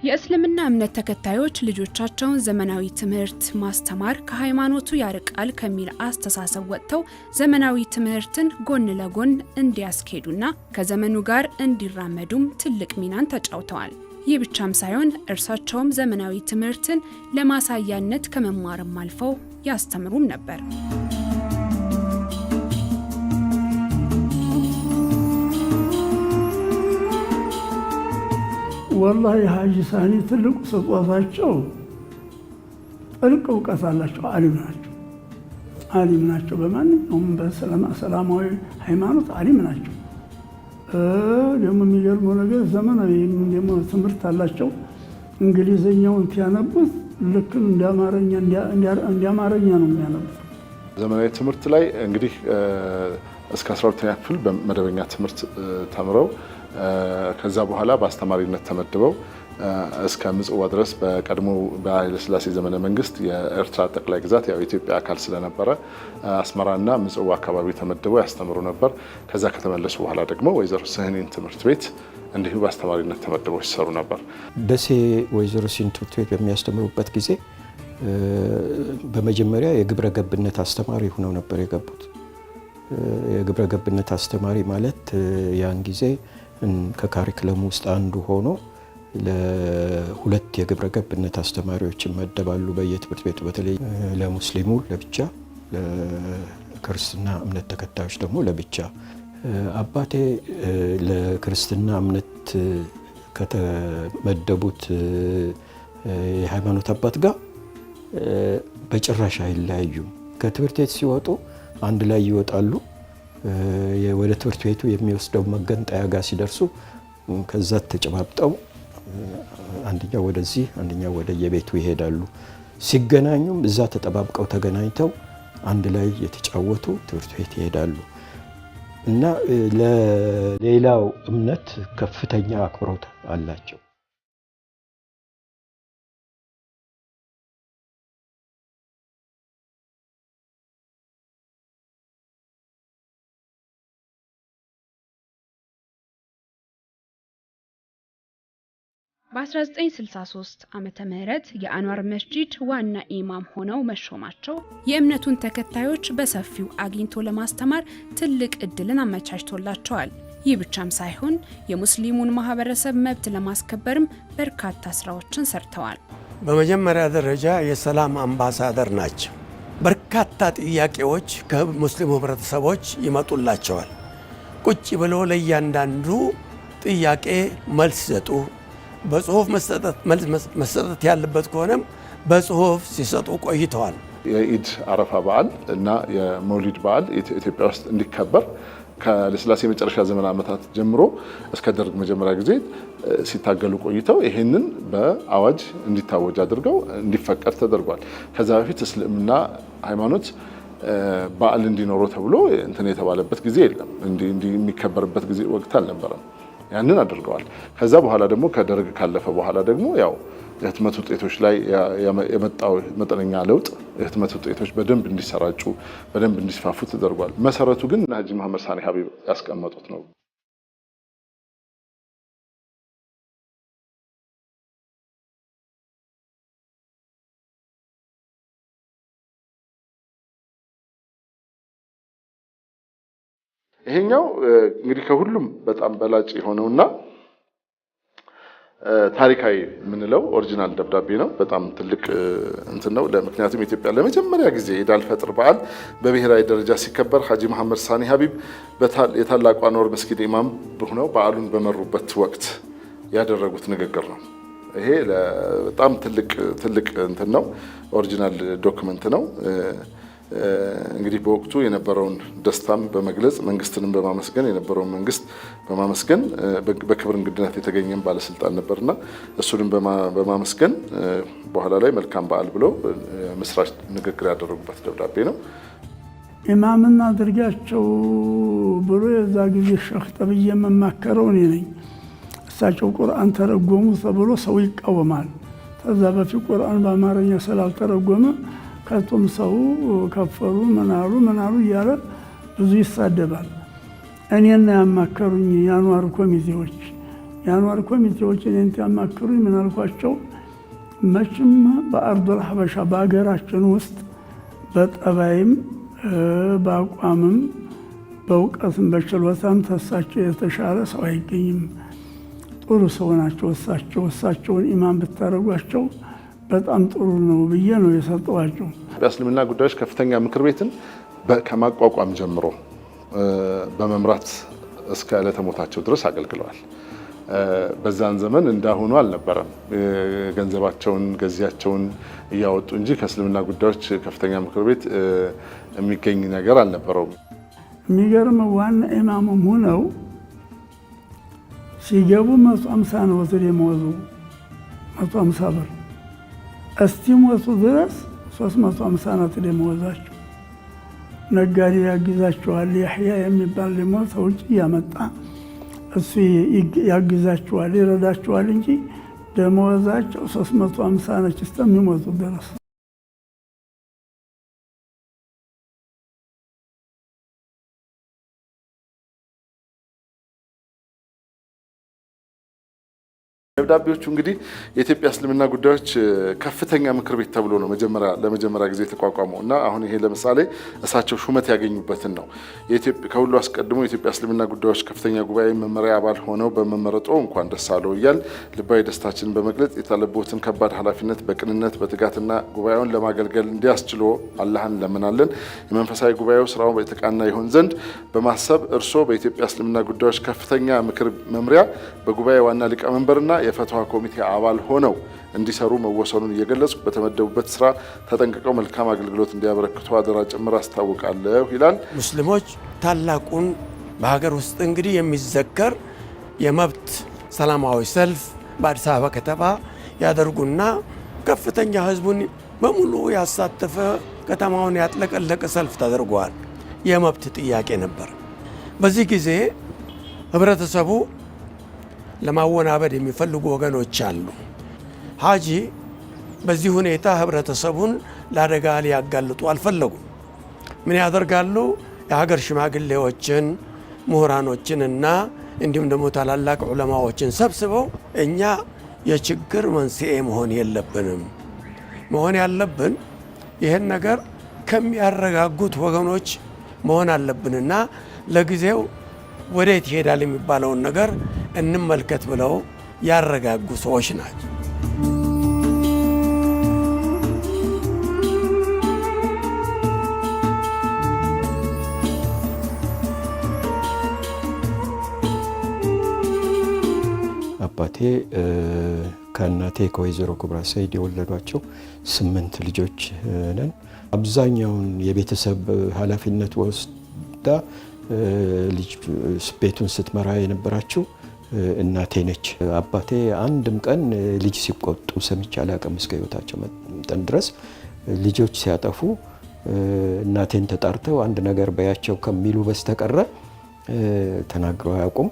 S6: የእስልምና እምነት ተከታዮች ልጆቻቸውን ዘመናዊ ትምህርት ማስተማር ከሃይማኖቱ ያርቃል ከሚል አስተሳሰብ ወጥተው ዘመናዊ ትምህርትን ጎን ለጎን እንዲያስኬዱና ከዘመኑ ጋር እንዲራመዱም ትልቅ ሚናን ተጫውተዋል። ይህ ብቻም ሳይሆን እርሳቸውም ዘመናዊ ትምህርትን ለማሳያነት ከመማርም አልፈው ያስተምሩም ነበር።
S3: ወላሂ ሀጂ ሳኒ ትልቁ ስጦታቸው ጥልቅ እውቀት አላቸው። አሊም ናቸው። አሊም ናቸው። በማንኛውም በሰላማዊ ሃይማኖት አሊም ናቸው። ደግሞ የሚገርመው ነገር ዘመናዊ ደግሞ ትምህርት አላቸው። እንግሊዘኛውን ሲያነቡት ልክ እንደ አማርኛ ነው የሚያነቡት።
S5: ዘመናዊ ትምህርት ላይ እንግዲህ እስከ 12ኛ ክፍል በመደበኛ ትምህርት ተምረው ከዛ በኋላ በአስተማሪነት ተመድበው እስከ ምጽዋ ድረስ በቀድሞ በኃይለሥላሴ ዘመነ መንግስት የኤርትራ ጠቅላይ ግዛት ያው የኢትዮጵያ አካል ስለነበረ አስመራና ምጽዋ አካባቢ ተመድበው ያስተምሩ ነበር። ከዛ ከተመለሱ በኋላ ደግሞ ወይዘሮ ስህኒን ትምህርት ቤት እንዲሁ በአስተማሪነት ተመድበው ሲሰሩ ነበር።
S4: ደሴ ወይዘሮ ስህን ትምህርት ቤት በሚያስተምሩበት ጊዜ በመጀመሪያ የግብረ ገብነት አስተማሪ ሆነው ነበር የገቡት። የግብረ ገብነት አስተማሪ ማለት ያን ጊዜ ከካሪክለም ውስጥ አንዱ ሆኖ ለሁለት የግብረ ገብነት አስተማሪዎች ይመደባሉ በየትምህርት ቤቱ፣ በተለይ ለሙስሊሙ ለብቻ፣ ለክርስትና እምነት ተከታዮች ደግሞ ለብቻ። አባቴ ለክርስትና እምነት ከተመደቡት የሃይማኖት አባት ጋር በጭራሽ አይለያዩም። ከትምህርት ቤት ሲወጡ አንድ ላይ ይወጣሉ። ወደ ትምህርት ቤቱ የሚወስደው መገንጠያ ጋር ሲደርሱ ከዛ ተጨባብጠው አንደኛው ወደዚህ አንደኛው ወደ የቤቱ ይሄዳሉ። ሲገናኙም እዛ ተጠባብቀው ተገናኝተው አንድ ላይ የተጫወቱ ትምህርት ቤት ይሄዳሉ እና ለሌላው እምነት ከፍተኛ አክብሮት አላቸው።
S6: በ1963 ዓመተ ምህረት የአንዋር መስጂድ ዋና ኢማም ሆነው መሾማቸው የእምነቱን ተከታዮች በሰፊው አግኝቶ ለማስተማር ትልቅ እድልን አመቻችቶላቸዋል። ይህ ብቻም ሳይሆን የሙስሊሙን ማህበረሰብ መብት ለማስከበርም በርካታ ስራዎችን ሰርተዋል።
S1: በመጀመሪያ ደረጃ የሰላም አምባሳደር ናቸው። በርካታ ጥያቄዎች ከሙስሊሙ ህብረተሰቦች ይመጡላቸዋል። ቁጭ ብሎ ለእያንዳንዱ ጥያቄ መልስ ሲሰጡ፣ በጽሁፍ መሰጠት ያለበት ከሆነም በጽሁፍ ሲሰጡ ቆይተዋል።
S5: የኢድ አረፋ በዓል እና የመውሊድ በዓል ኢትዮጵያ ውስጥ እንዲከበር ከኃይለሥላሴ መጨረሻ ዘመን ዓመታት ጀምሮ እስከ ደርግ መጀመሪያ ጊዜ ሲታገሉ ቆይተው ይህንን በአዋጅ እንዲታወጅ አድርገው እንዲፈቀድ ተደርጓል። ከዛ በፊት እስልምና ሃይማኖት በዓል እንዲኖረው ተብሎ እንትን የተባለበት ጊዜ የለም። እንዲህ የሚከበርበት ጊዜ ወቅት አልነበረም። ያንን አድርገዋል። ከዛ በኋላ ደግሞ ከደርግ ካለፈ በኋላ ደግሞ ያው የህትመት ውጤቶች ላይ የመጣው መጠነኛ ለውጥ የህትመት ውጤቶች በደንብ እንዲሰራጩ በደንብ እንዲስፋፉ ተደርጓል። መሰረቱ ግን ሀጂ መሐመድ ሳኒ ሀቢብ ያስቀመጡት ነው። ይሄኛው እንግዲህ ከሁሉም በጣም በላጭ የሆነውና ታሪካዊ የምንለው original ደብዳቤ ነው። በጣም ትልቅ እንትን ነው። ምክንያቱም ኢትዮጵያ ለመጀመሪያ ጊዜ ኢድ አል-ፈጥር በዓል በብሔራዊ ደረጃ ሲከበር ሀጂ መሐመድ ሳኒ ሀቢብ የታላቁ አንዋር መስጊድ ኢማም ሆነው በዓሉን በመሩበት ወቅት ያደረጉት ንግግር ነው። ይሄ በጣም ትልቅ ትልቅ እንትን ነው። Original document ነው። እንግዲህ በወቅቱ የነበረውን ደስታም በመግለጽ መንግስትንም በማመስገን የነበረውን መንግስት በማመስገን በክብር እንግድነት የተገኘም ባለስልጣን ነበርና እሱንም በማመስገን በኋላ ላይ መልካም በዓል ብለው ምስራች ንግግር ያደረጉበት ደብዳቤ ነው።
S3: ኢማምና አድርጋቸው ብሎ የዛ ጊዜ ሸህ ተብዬ የምማከረው እኔ ነኝ። እሳቸው ቁርአን ተረጎሙ ተብሎ ሰው ይቃወማል። ከዛ በፊት ቁርአን በአማርኛ ስላልተረጎመ ከቶም ሰው ከፈሩ ምናሉ ምናሉ እያለ ብዙ ይሳደባል። እኔና ያማከሩኝ የአንዋር ኮሚቴዎች እኔን ያማከሩኝ ምን አልኳቸው? መቼም በአርዶል ሀበሻ በሀገራችን ውስጥ በጠባይም በአቋምም በእውቀትም በችሎታም ተሳቸው የተሻለ ሰው አይገኝም። ጥሩ ሰው ናቸው እሳቸውን ኢማም ብታደርጓቸው በጣም ጥሩ ነው ብዬ ነው የሰጠኋቸው።
S5: የእስልምና ጉዳዮች ከፍተኛ ምክር ቤትን ከማቋቋም ጀምሮ በመምራት እስከ ዕለተ ሞታቸው ድረስ አገልግለዋል። በዛን ዘመን እንዳሁኑ አልነበረም። ገንዘባቸውን ገዚያቸውን እያወጡ እንጂ ከእስልምና ጉዳዮች ከፍተኛ ምክር ቤት የሚገኝ ነገር አልነበረውም።
S3: የሚገርመው ዋና ኢማሙም ሆነው ሲገቡ 150 ነው ደመወዙ፣ 150 ብር እስኪሞቱ ድረስ 350 ናት ደመወዛቸው። ነጋዴ ያግዛቸዋል። ያህያ የሚባል ደግሞ ከውጭ እያመጣ እሱ ያግዛቸዋል፣ ይረዳቸዋል እንጂ ደመወዛቸው 350 ነች እስከሚሞቱ ድረስ።
S5: ደብዳቤዎቹ እንግዲህ የኢትዮጵያ እስልምና ጉዳዮች ከፍተኛ ምክር ቤት ተብሎ ነው ለመጀመሪያ ጊዜ የተቋቋመው እና አሁን ይሄ ለምሳሌ እሳቸው ሹመት ያገኙበትን ነው። ከሁሉ አስቀድሞ የኢትዮጵያ እስልምና ጉዳዮች ከፍተኛ ጉባኤ መመሪያ አባል ሆነው በመመረጦ እንኳን ደስ አለው እያል ልባዊ ደስታችንን በመግለጽ የጣለቦትን ከባድ ኃላፊነት በቅንነት በትጋትና ጉባኤውን ለማገልገል እንዲያስችሎ አላህን እንለምናለን። የመንፈሳዊ ጉባኤው ስራው የተቃና ይሆን ዘንድ በማሰብ እርስዎ በኢትዮጵያ እስልምና ጉዳዮች ከፍተኛ ምክር መምሪያ በጉባኤ ዋና ሊቀመንበርና የፈትዋ ኮሚቴ አባል ሆነው እንዲሰሩ መወሰኑን እየገለጹ በተመደቡበት ስራ ተጠንቅቀው መልካም አገልግሎት እንዲያበረክቱ አደራ ጭምር አስታውቃለሁ ይላል።
S1: ሙስሊሞች ታላቁን በሀገር ውስጥ እንግዲህ የሚዘከር የመብት ሰላማዊ ሰልፍ በአዲስ አበባ ከተማ ያደርጉና ከፍተኛ ህዝቡን በሙሉ ያሳተፈ ከተማውን ያጥለቀለቀ ሰልፍ ተደርጓል። የመብት ጥያቄ ነበር። በዚህ ጊዜ ህብረተሰቡ ለማወናበድ የሚፈልጉ ወገኖች አሉ። ሀጂ በዚህ ሁኔታ ህብረተሰቡን ለአደጋ ሊያጋልጡ አልፈለጉም። ምን ያደርጋሉ? የሀገር ሽማግሌዎችን፣ ምሁራኖችንና እንዲሁም ደግሞ ታላላቅ ዑለማዎችን ሰብስበው እኛ የችግር መንስኤ መሆን የለብንም፣ መሆን ያለብን ይህን ነገር ከሚያረጋጉት ወገኖች መሆን አለብንና ለጊዜው ወዴት ይሄዳል የሚባለውን ነገር እንመልከት ብለው ያረጋጉ ሰዎች ናቸው።
S4: አባቴ ከእናቴ ከወይዘሮ ኩብራ ሰይድ የወለዷቸው 8 ልጆች ነን። አብዛኛውን የቤተሰብ ኃላፊነት ወስዳ ልጅ ቤቱን ስትመራ የነበራችው እናቴ ነች። አባቴ አንድም ቀን ልጅ ሲቆጡ ሰምቼ አላውቅም እስከ ሕይወታቸው መጠን ድረስ። ልጆች ሲያጠፉ እናቴን ተጣርተው አንድ ነገር በያቸው ከሚሉ በስተቀረ ተናግረው አያውቁም።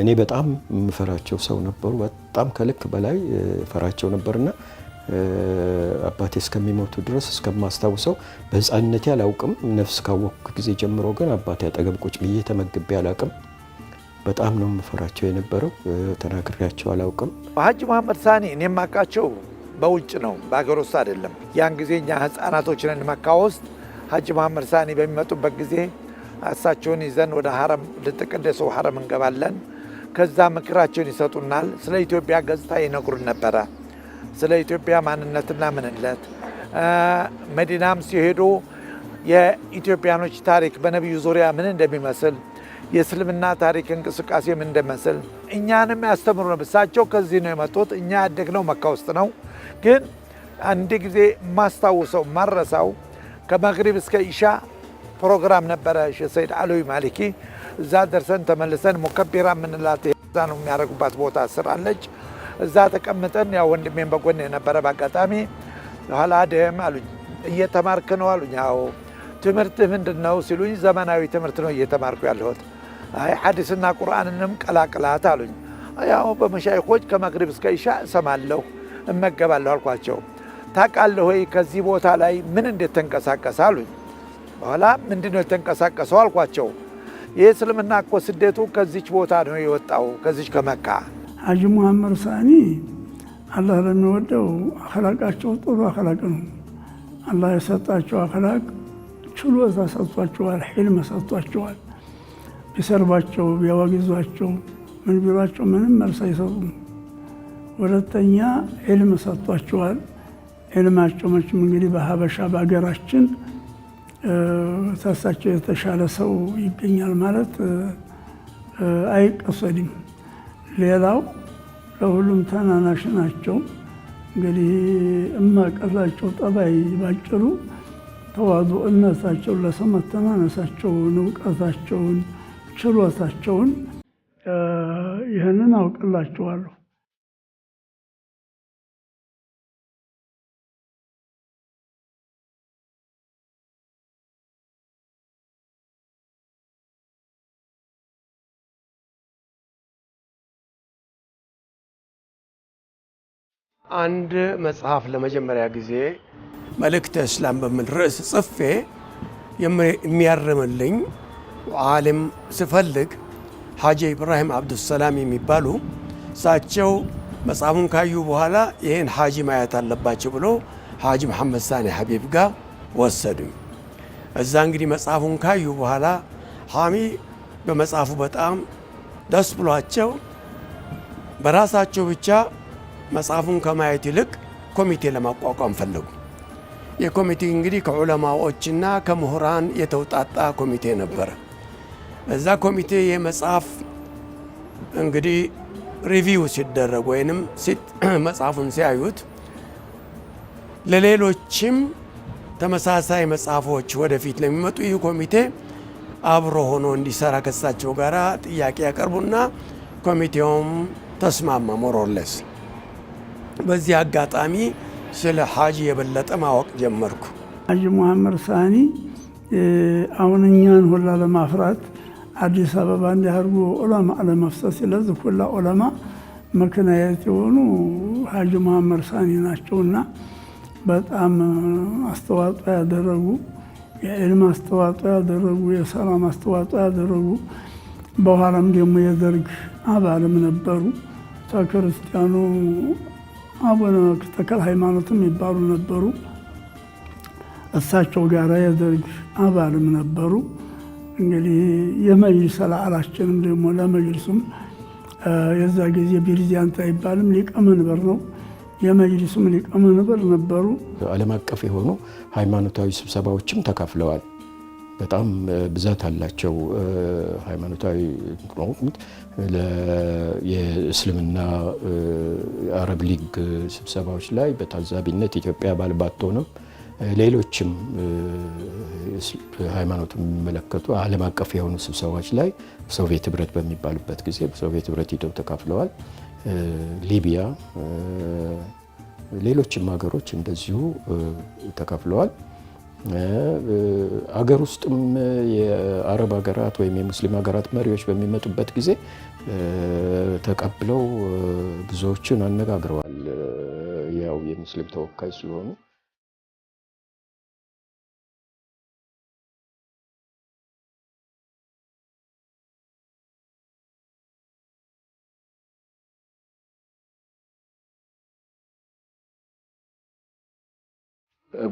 S4: እኔ በጣም የምፈራቸው ሰው ነበሩ። በጣም ከልክ በላይ ፈራቸው ነበርና አባቴ እስከሚሞቱ ድረስ እስከማስታውሰው በህፃንነቴ አላውቅም። ነፍስ ካወቅኩ ጊዜ ጀምሮ ግን አባቴ አጠገብ ቁጭ ብዬ ተመግቤ አላውቅም። በጣም ነው የምፈራቸው የነበረው። ተናግሬያቸው አላውቅም።
S2: ሀጂ መሐመድ ሳኒ እኔ የማውቃቸው በውጭ ነው፣ በሀገር ውስጥ አይደለም። ያን ጊዜ እኛ ህፃናቶች ነን መካ ውስጥ። ሀጂ መሐመድ ሳኒ በሚመጡበት ጊዜ እሳቸውን ይዘን ወደ ሀረም ልትቀደሰው ሀረም እንገባለን። ከዛ ምክራቸውን ይሰጡናል። ስለ ኢትዮጵያ ገጽታ ይነግሩን ነበረ፣ ስለ ኢትዮጵያ ማንነትና ምንነት። መዲናም ሲሄዱ የኢትዮጵያኖች ታሪክ በነቢዩ ዙሪያ ምን እንደሚመስል፣ የእስልምና ታሪክ እንቅስቃሴ ምን እንደሚመስል እኛንም ያስተምሩ ነበር። እሳቸው ከዚህ ነው የመጡት። እኛ ያደግነው መካ ውስጥ ነው። ግን አንድ ጊዜ ማስታውሰው ማረሳው ከመግሪብ እስከ ኢሻ ፕሮግራም ነበረ ሼህ ሰይድ አልዊ ማሊኪ። እዛ ደርሰን ተመልሰን ሙከቢራ የምንላት እዛ ነው የሚያደርጉባት ቦታ ስር አለች። እዛ ተቀምጠን ያው ወንድሜን በጎን የነበረ በአጋጣሚ ኋላ ደም አሉኝ፣ እየተማርክ ነው አሉኝ። አዎ። ትምህርት ምንድን ነው ሲሉኝ ዘመናዊ ትምህርት ነው እየተማርኩ ያለሁት። አይ ሐዲስና ቁርአንንም ቀላቅላት አሉኝ። ያው በመሻይኾች ከመግሪብ እስከ ኢሻ እሰማለሁ እመገባለሁ አልኳቸው። ታውቃለህ ወይ ከዚህ ቦታ ላይ ምን እንዴት ተንቀሳቀሰ አሉኝ። በኋላ ምንድን ነው የተንቀሳቀሰው አልኳቸው። ይህ እስልምና እኮ ስደቱ ከዚች ቦታ ነው የወጣው፣ ከዚች ከመካ።
S3: ሀጂ ሙሐመድ ሳኒ አላህ ለሚወደው አኸላቃቸው ጥሩ አኸላቅ ነው። አላህ የሰጣቸው አኸላቅ ችሎታ ሰጥቷቸዋል፣ ሒልም ሰጥቷቸዋል። ቢሰርባቸው ቢያወግዟቸው ምን ቢሏቸው ምንም መልስ አይሰጡም። ሁለተኛ ዒልም ሰጥቷቸዋል። ዒልማቸው መቼም እንግዲህ በሀበሻ በሀገራችን ከሳቸው የተሻለ ሰው ይገኛል ማለት አይቀሰድም። ሌላው ለሁሉም ተናናሽ ናቸው። እንግዲህ እማቀላቸው ጠባይ ባጭሩ ተዋዱእነታቸውን፣ ለሰው መተናነሳቸውን፣ እውቀታቸውን፣ ችሎታቸውን ይህንን አውቅላቸዋለሁ።
S1: አንድ መጽሐፍ ለመጀመሪያ ጊዜ መልእክተ እስላም በሚል ርዕስ ጽፌ የሚያርምልኝ ዓሊም ስፈልግ ሐጂ ኢብራሂም አብዱሰላም የሚባሉ እሳቸው መጽሐፉን ካዩ በኋላ ይህን ሐጂ ማየት አለባቸው ብሎ ሐጂ መሐመድ ሳኒ ሐቢብ ጋር ወሰዱኝ። እዛ እንግዲህ መጽሐፉን ካዩ በኋላ ሐሚ በመጽሐፉ በጣም ደስ ብሏቸው በራሳቸው ብቻ መጽሐፉን ከማየት ይልቅ ኮሚቴ ለማቋቋም ፈለጉ። የኮሚቴ እንግዲህ ከዑለማዎችና ከምሁራን የተውጣጣ ኮሚቴ ነበረ። እዛ ኮሚቴ የመጽሐፍ እንግዲህ review ሲደረግ ወይንም መጽሐፉን ሲያዩት ለሌሎችም ተመሳሳይ መጽሐፎች ወደፊት ለሚመጡ ይህ ኮሚቴ አብሮ ሆኖ እንዲሰራ ከሳቸው ጋር ጥያቄ ያቀርቡና ኮሚቴውም ተስማማ more or less። በዚህ አጋጣሚ ስለ ሐጂ የበለጠ ማወቅ ጀመርኩ።
S3: ሐጂ መሐመድ ሳኒ አሁን እኛን ሁላ ለማፍራት አዲስ አበባ እንዲህ አድርጎ ዑለማ ለመፍሰስ ለዚህ ሁላ ዑለማ ምክንያት የሆኑ ሐጂ መሐመድ ሳኒ ናቸውና በጣም አስተዋጽኦ ያደረጉ፣ የዕልም አስተዋጽኦ ያደረጉ፣ የሰላም አስተዋጽኦ ያደረጉ፣ በኋላም ደግሞ የደርግ አባልም ነበሩ። ከክርስቲያኑ አቡነ ተክለ ሃይማኖትም የሚባሉ ነበሩ። እሳቸው ጋር የደርግ አባልም ነበሩ። እንግዲህ የመጅሊስ አላችንም ደግሞ ለመጅሊሱም የዛ ጊዜ ፕሬዚዳንት አይባልም ሊቀመንበር ነው። የመጅሊሱም ሊቀመንበር ነበሩ።
S4: ዓለም አቀፍ የሆኑ ሃይማኖታዊ ስብሰባዎችም ተካፍለዋል። በጣም ብዛት አላቸው። ሃይማኖታዊ የእስልምና አረብ ሊግ ስብሰባዎች ላይ በታዛቢነት ኢትዮጵያ አባል ባትሆንም ሌሎችም ሃይማኖቱን የሚመለከቱ ዓለም አቀፍ የሆኑ ስብሰባዎች ላይ ሶቪየት ህብረት በሚባልበት ጊዜ ሶቪየት ህብረት ሂደው ተካፍለዋል። ሊቢያ፣ ሌሎችም ሀገሮች እንደዚሁ ተካፍለዋል። አገር ውስጥም የአረብ ሀገራት ወይም የሙስሊም ሀገራት መሪዎች በሚመጡበት ጊዜ ተቀብለው ብዙዎችን አነጋግረዋል። ያው የሙስሊም ተወካይ ስለሆኑ።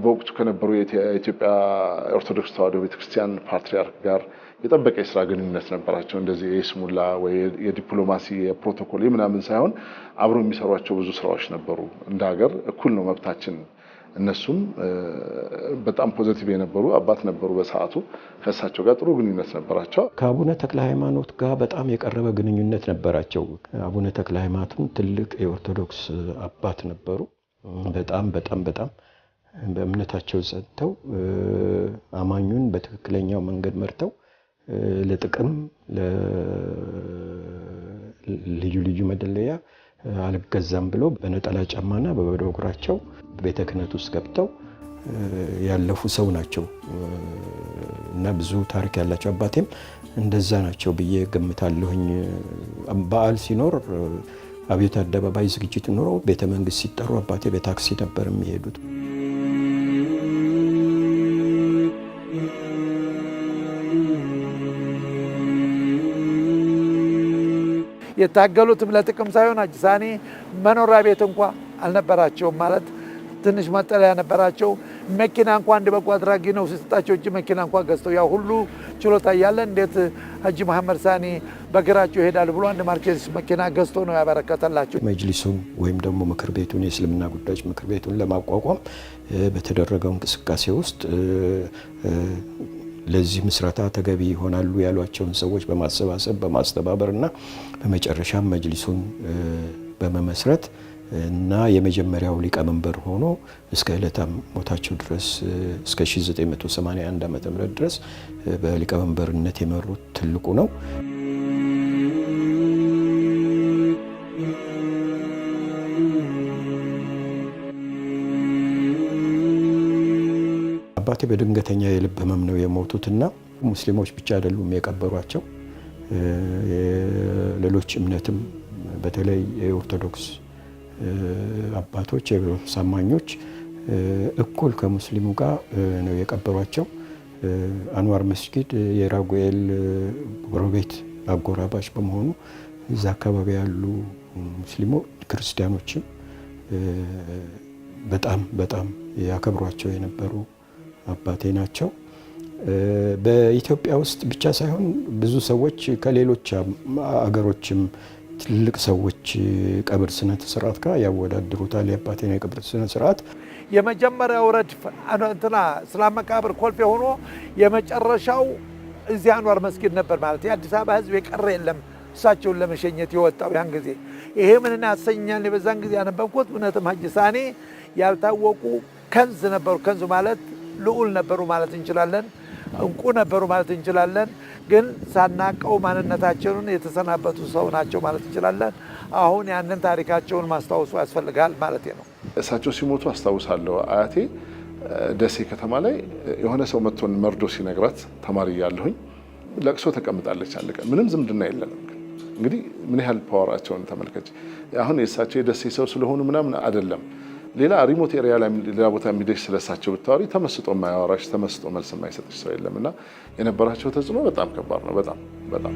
S5: በወቅቱ ከነበሩ የኢትዮጵያ ኦርቶዶክስ ተዋሕዶ ቤተክርስቲያን ፓትርያርክ ጋር የጠበቀ የስራ ግንኙነት ነበራቸው። እንደዚህ የስሙላ ወይ የዲፕሎማሲ የፕሮቶኮል የምናምን ሳይሆን አብሮ የሚሰሯቸው ብዙ ስራዎች ነበሩ። እንደ ሀገር እኩል ነው መብታችን። እነሱም በጣም positive የነበሩ አባት ነበሩ በሰዓቱ። ከእሳቸው ጋር ጥሩ ግንኙነት ነበራቸው።
S4: ከአቡነ ተክለ ሃይማኖት ጋር በጣም የቀረበ ግንኙነት ነበራቸው። አቡነ ተክለ ሃይማኖትም ትልቅ የኦርቶዶክስ አባት ነበሩ። በጣም በጣም በጣም በእምነታቸው ጸንተው አማኙን በትክክለኛው መንገድ መርተው ለጥቅም ልዩ ልዩ መደለያ አልገዛም ብሎ በነጠላ ጫማና በባዶ እግራቸው ቤተ ክህነት ውስጥ ገብተው ያለፉ ሰው ናቸው እና ብዙ ታሪክ ያላቸው አባቴም እንደዛ ናቸው ብዬ ገምታለሁኝ። በዓል ሲኖር አብዮት አደባባይ ዝግጅት ኖሮ ቤተ መንግስት ሲጠሩ አባቴ በታክሲ ነበር የሚሄዱት።
S2: የታገሉትም ለጥቅም ሳይሆን ሐጂ ሳኒ መኖሪያ ቤት እንኳ አልነበራቸውም። ማለት ትንሽ መጠለያ ነበራቸው። መኪና እንኳ አንድ በጎ አድራጊ ነው ሲሰጣቸው እጅ መኪና እንኳ ገዝተው ያው ሁሉ ችሎታ እያለ እንዴት ሐጂ መሐመድ ሳኒ በእግራቸው ይሄዳሉ ብሎ አንድ ማርኬስ መኪና ገዝቶ ነው ያበረከተላቸው።
S4: መጅሊሱን ወይም ደግሞ ምክር ቤቱን የእስልምና ጉዳዮች ምክር ቤቱን ለማቋቋም በተደረገው እንቅስቃሴ ውስጥ ለዚህ ምስረታ ተገቢ ይሆናሉ ያሏቸውን ሰዎች በማሰባሰብ በማስተባበር እና በመጨረሻም መጅሊሱን በመመስረት እና የመጀመሪያው ሊቀመንበር ሆኖ እስከ ዕለተ ሞታቸው ድረስ እስከ 1981 ዓመተ ምህረት ድረስ በሊቀመንበርነት የመሩት ትልቁ ነው። አባቴ በድንገተኛ የልብ ህመም ነው የሞቱትና ሙስሊሞች ብቻ አይደሉም የቀበሯቸው፣ ሌሎች እምነትም በተለይ የኦርቶዶክስ አባቶች የኦርቶዶክስ አማኞች እኩል ከሙስሊሙ ጋር ነው የቀበሯቸው። አንዋር መስጊድ የራጉኤል ጎረቤት አጎራባች በመሆኑ እዛ አካባቢ ያሉ ሙስሊሞ ክርስቲያኖችም በጣም በጣም ያከብሯቸው የነበሩ አባቴ ናቸው። በኢትዮጵያ ውስጥ ብቻ ሳይሆን ብዙ ሰዎች ከሌሎች አገሮችም ትልቅ ሰዎች ቀብር ስነ ስርዓት ጋር ያወዳድሩታል የአባቴን የቀብር ስነ ስርዓት።
S2: የመጀመሪያው ረድፍ እንትና እስላም መቃብር ኮልፌ ሆኖ የመጨረሻው እዚህ አንዋር መስጊድ ነበር ማለት የአዲስ አበባ ሕዝብ የቀረ የለም እሳቸውን ለመሸኘት የወጣው ያን ጊዜ። ይሄ ምን ያሰኛል? በዛን ጊዜ ያነበብኩት እውነትም ሀጂ ሳኔ ያልታወቁ كنز ነበሩ። كنز ማለት ልዑል ነበሩ ማለት እንችላለን። እንቁ ነበሩ ማለት እንችላለን። ግን ሳናቀው ማንነታቸውን የተሰናበቱ ሰው ናቸው ማለት እንችላለን። አሁን ያንን ታሪካቸውን ማስታወሱ ያስፈልጋል ማለት ነው።
S5: እሳቸው ሲሞቱ አስታውሳለሁ። አያቴ ደሴ ከተማ ላይ የሆነ ሰው መጥቶን መርዶ ሲነግራት ተማሪ እያለሁኝ ለቅሶ ተቀምጣለች። አንድ ቀን ምንም ዝምድና የለንም። ግን እንግዲህ ምን ያህል power ኣቸውን ተመልከች። አሁን የእሳቸው የደሴ ሰው ስለሆኑ ምናምን አይደለም። ሌላ remote area ላይ ሌላ ቦታ የሚደሽ ስለሳቸው ብታወሪ ተመስጦ የማያወራሽ ተመስጦ መልስ የማይሰጥሽ ሰው የለም። እና የነበራቸው ተጽዕኖ በጣም ከባድ ነው። በጣም በጣም።